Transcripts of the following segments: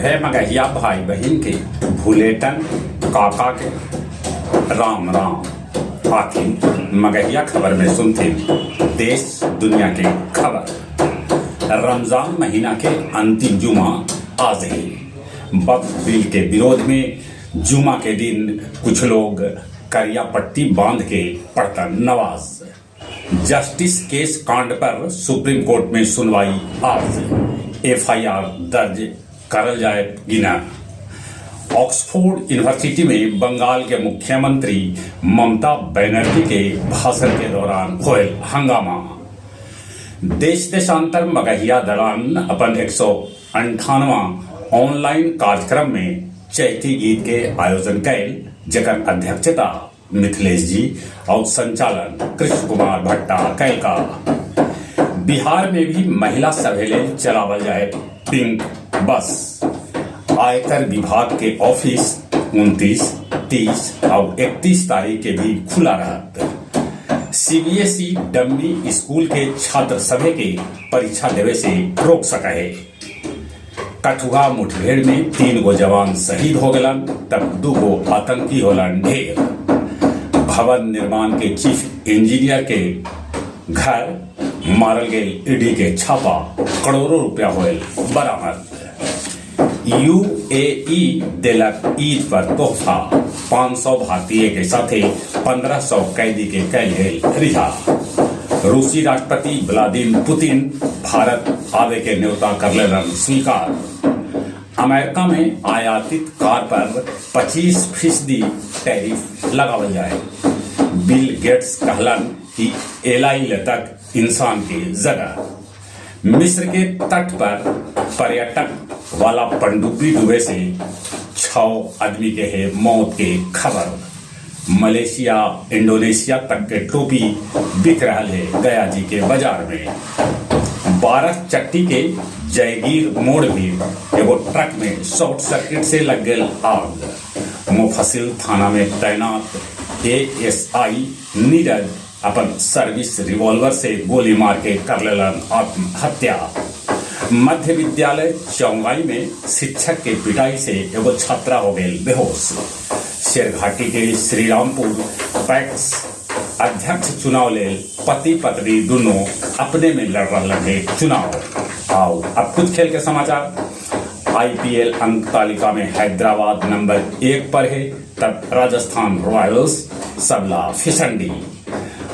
सभे मगहिया भाई बहिन के भुलेटन काका के राम राम। आखिर मगहिया खबर में सुनथिन देश दुनिया के खबर। रमजान महीना के अंतिम जुमा आज हे। वक्फ बिल के विरोध में जुमा के दिन कुछ लोग करिया पट्टी बांध के पढ़तन नवाज। जस्टिस केस कांड पर सुप्रीम कोर्ट में सुनवाई आज। एफआईआर दर्ज करल जाए कि न। ऑक्सफोर्ड यूनिवर्सिटी में बंगाल के मुख्यमंत्री ममता बनर्जी के भाषण के दौरान होयल हंगामा। देश देशांतर मगहिया दलान अपन 198वां ऑनलाइन कार्यक्रम में चैती गीत के आयोजन कैल, जेकर अध्यक्षता मिथिलेश जी और संचालन कृष्ण कुमार भट्टा कैल का। बिहार में भी महिला सभे लेल चलावल जाए पिंक बस। आयकर विभाग के ऑफिस 29, 30 और 31 तारीख के भी खुला रहत। सीबीएसई डम्मी स्कूल के छात्र सभे के परीक्षा देवे से रोक सका है। कठुआ मुठभेड़ में 3 गो जवान शहीद हो गलन, तब 2 गो आतंकी होलन ढेर। भवन निर्माण के चीफ इंजीनियर के घर मारल गए ईडी के छापा, करोड़ों रुपया होयल बरामद। यूएई देलक ईद पर तोहफा, 500 भारतीय के साथे 1500 कैदी के कैल गेल रिहा। रूसी राष्ट्रपति व्लादिमीर पुतिन भारत आवे के न्योता कर लेलन स्वीकार। अमेरिका में आयातित कार पर 25% टैरिफ लगावल जाए। बिल गेट्स कहलन कि एलाई तक इंसान के जगह। मिस्र के तट पर पर्यटक वाला पनडुब्बी डूबे से 6 आदमी के है मौत के खबर। मलेशिया इंडोनेशिया तक के टोपी बिक रहा है गया जी के बाजार में। 12 चट्टी के जयगीर मोड़ भी एगो ट्रक में शॉर्ट सर्किट से लग गई आग। मुफस्सिल थाना में तैनात एएसआई नीरज अपन सर्विस रिवॉल्वर से गोली मार के कर लेलन आत्महत्या। मध्य विद्यालय चौंगाई में शिक्षक के पिटाई से एगो छात्रा हो गई बेहोश। शेरघाटी के श्रीरामपुर पैक्स अध्यक्ष चुनाव ले पति पत्नी दोनों अपने में लड़ रहे हैं चुनाव। आओ अब कुछ खेल के समाचार। आईपीएल अंक तालिका में हैदराबाद नंबर 1 पर है, तब राजस्थान रॉयल्स सबला फिसंडी।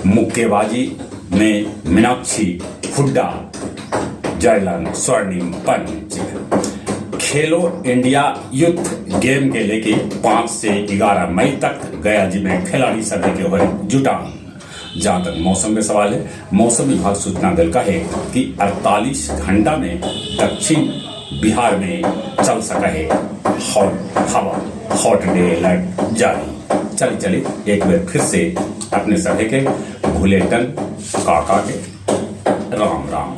मुक्केबाजी में मीनाक्षी हुड्डा जयलन स्वर्णिम पंच। खेलो इंडिया यूथ गेम के लेके 5 से 11 मई तक गया जी में खिलाड़ी सभी के हुए जुटान। जहां तक मौसम के सवाल है, मौसम विभाग सूचना दिल का है कि 48 घंटा में दक्षिण बिहार में चल सका है हॉट हवा, हॉट डे अलर्ट जारी। चलिए चलिए एक बार फिर से अपने सभी के भुलेटन काका के राम राम।